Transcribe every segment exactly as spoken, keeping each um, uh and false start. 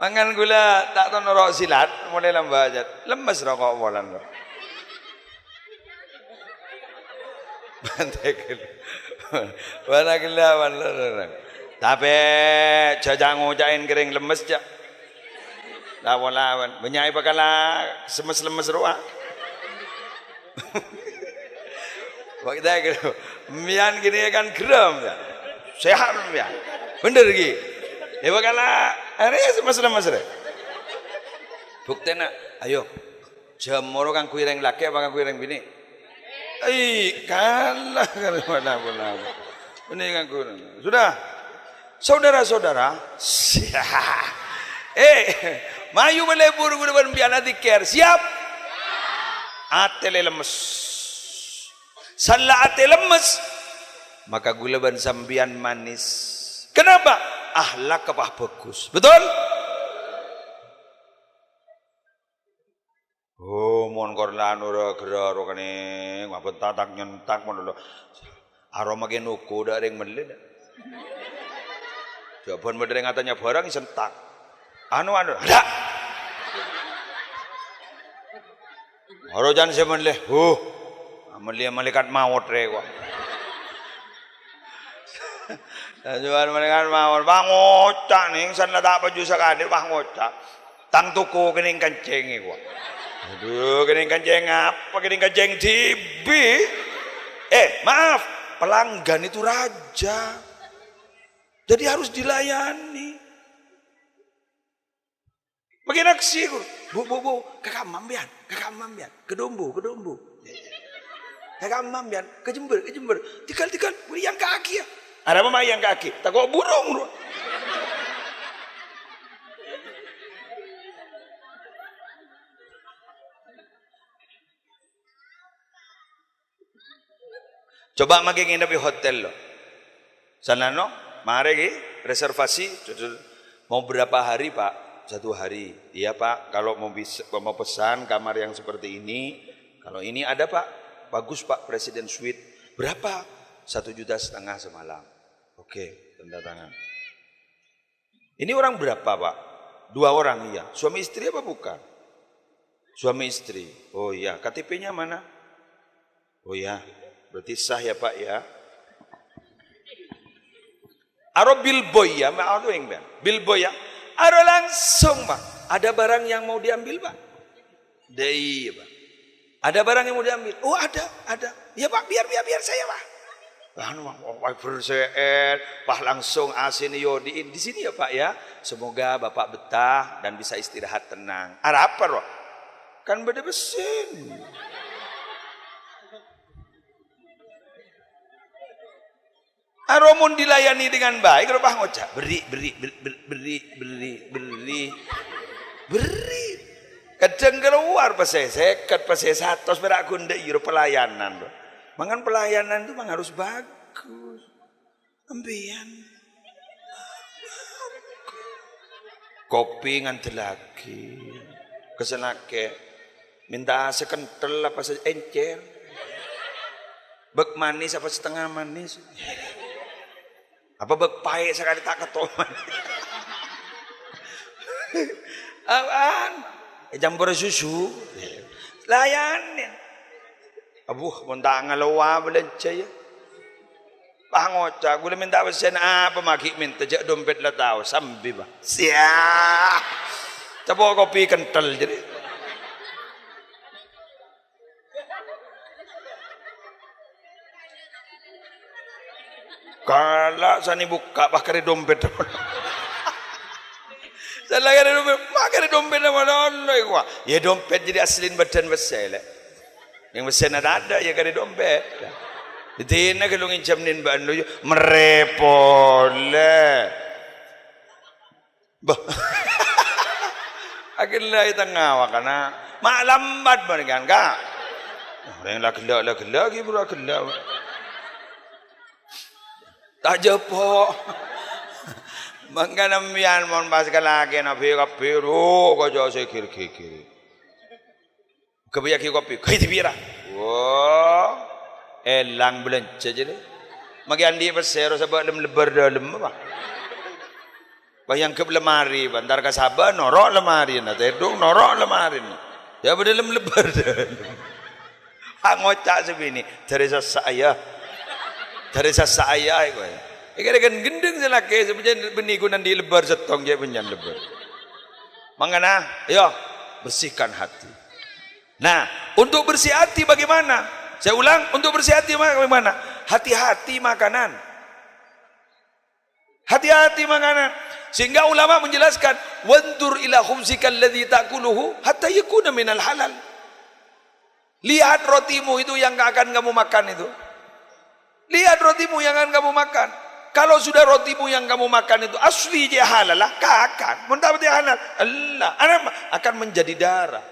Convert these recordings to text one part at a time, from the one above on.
Mangkana kaulâ ta' tao noro' silat, molaè lambâ' jhât. Lemmes roko' polana, ro. Bantekel. Bâna ghellâ', bâna ghellâ'. Tapè jhâ' ca'-ngoca'è kèrèng lemmes, jhâ'. La-, polana, bânnya' è bâkalla semmes-lemmes rowa. Waktu itu, mbiyan gini kan gerem, ya. Sehat, mbiyan. Bener, ghi. È bâkalla, arè semmes-lemmes, rè. Buktèna, ayo. Jhâmoro kaangghuy rèng lakè' apa kaangghuy rèng binè'? Ai, kalah karo napa-napa. Ini kaangghuy. Sudah. Saudara-saudara, eh, mayu malebur kaulâ bân sampèyan adzikir. Siap? Atè la lemmes. Sella atè lemmes, maka kaulâ bân sampèyan manis. Kenapa? Akhlak apa bagus. Betul? Oh, mon kor la anu ra-, ghârâ ro kènè, ngabân tatak nyentak mon lo. Aroma kè noko dâ' rèng mellè, dâ'. Jhâ' bân bâdâ rèng atanya bhârâng, sentak. Anu, anu, ada. Aro jhân sè mellè, huh. Mellè malaèkat maot rè, kok. Jhân malaèkat maot, pas ngoca' nèng, san la ta' paju sakalè, pas ngoca'. Tang toko kènèng kencèngè, kok. Aduh, kènèng kencèng apa? Kènèng kencèng dhibi'. Eh, maaf, pelanggan itu raja. Jadi harus dilayani. Makin aksi, kok. Bu, bu, bu, ka kamma sampèyan, ka kamma sampèyan. Ka Dombo, ka Dombo. Ka kamma sampèyan, ka Jember, ka Jember. Tigal, tigal, bâriyang ka aki, ya. Arapa ma' èyangka'aghi? Tako' burung, ro. Coba maghi nginep è hotel, lo. Sana, no? Marè, ghi, reservasi. Mau berapa hari, Pak? Satu hari. Iya, Pak. Kalau mau bis-, mau pesan kamar yang seperti ini, kalau ini ada, Pak. Bagus, Pak, Presiden Suite. Berapa? Satu juta setengah semalam. Oke, tanda tangan. Ini orang berapa, Pak? Dua orang, iya. Suami istri apa bukan? Suami istri. Oh, iya. K T P-nya mana? Oh, iya. Berarti sah ya, Pak, ya. Aro billboy, ya, ma' anu, eng, Bang. Billboy, ya. Aro langsung, Pak. Ada barang yang mau diambil, Pak? Dâ' iyâ, Pak. Ada barang yang mau diambil? Oh, ada, ada. Ya, Pak, biar, biar, biar saya, Pak. Anu, Pak, wah, berse'en, pas langsung A C-na èodi'in. Di sini ya, Pak, ya. Semoga Bapak betah dan bisa istirahat tenang. Arapa, ro? Kan bâdâ bessèna. Aro mon dilayani dengan baik, ro pas ngoca', "Berri', berri', ber-, ber-, berri', berri', berri', berri'." Kadhâng kalowar pèssè sèket, pèssè satos, pèra' ghun dâ' iyâ, ro, pelayanan, ro. Mangkana pelayanan itu memang harus bagus. Sampèyan. Kopi ngandellaghi. Kesennaghi. Mènta sè kenthel apa sè èncèr? Bâk manis apa setengah manis? Apa bâk paè' sakalè ta' katoman? Apaan? Ècampora susu. Layanè. Abuh, mon ta' ngalowa bâlânjhâ, yâ. Pas ngoca', "Ghulâ mènta pèssèna apa ma' ghi' mènta, jhâ' dompet la tao, sambi, Bâ." Sia. Capo' kopi kenthel, jadi. Kala' sanè bukka', pas karè dompet. Sala karè dompet, pas karè dompet apa nono iku, Bâ? Yâ, dompet jadi aslina bâdân pèssè, lè'. Yang pèssèna tadâ', yâ karè dompet. Dina ghâllu ngènjhâm nèn bân lu, yâ, marè polè. Bâh. Aghellâ' è tengnga wakana. Ma' lambat bân kan, Ka'. Orèng la ghellâ', la ghellâ', ghi' buru ghellâ'. Ta' jhâpo'. Mangkana mèyan mon pas kalakèna bi' kabbhi, ro, kaca sè gir-gigir. Ghâbâyyâghi kopi, "Ghâbâyyâghi pèra'?" Wah, èlang bâlânjhâ jârèya. Maghi andi' pèssè ro sabâ' lem-, lebbâr dâlem apa? Pas èangghep lemari, bân entar ka sabâ, noro' lemarina, tèdung, noro' lemarina. Yâ, bâdâ lem-, lebbhâr. Angoca' sè binè', "Dâri sassa', yâ. Dâri sassa', yâ," èkoca'. Èkèra kan ghendheng sè lakè, sè bânnè ghun andi' lebbhâr sèttong, jâ' bânnya'an lebbhâr. Mangkana, ayo, bersihkan hati. Nah, untuk bersih hati bagaimana? Saya ulang, untuk bersih hati bagaimana? Hati-hati makanan. Hati-hati makanan. Sehingga ulama menjelaskan, "Wanzur ila khubzika alladzi ta'kuluhu hatta yakuna minal halal." Lihat rotimu itu yang akan kamu makan itu. Lihat rotimu yang akan kamu makan. Kalau sudah rotimu yang kamu makan itu asli, jâ' halal lah, kakan. Mon ta' bâdâ halal, ella, akan menjadi darah.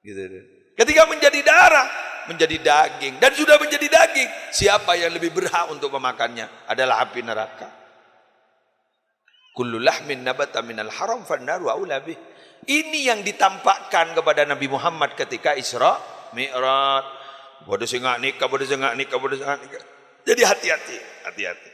Gitu. Ketika menjadi darah, menjadi daging. Dan sudah menjadi daging, siapa yang lebih berhak untuk memakannya? Adalah api neraka. "Kullu lahmin nabata minal haram fannaru aula bih." Ini yang ditampakkan kepada Nabi Muhammad ketika Isra Mi'raj. Bâdâ sè nga' nèka, bâdâ sè nga' nèka, bâdâ sè nga' nèka. Jadi hati-hati, hati-hati.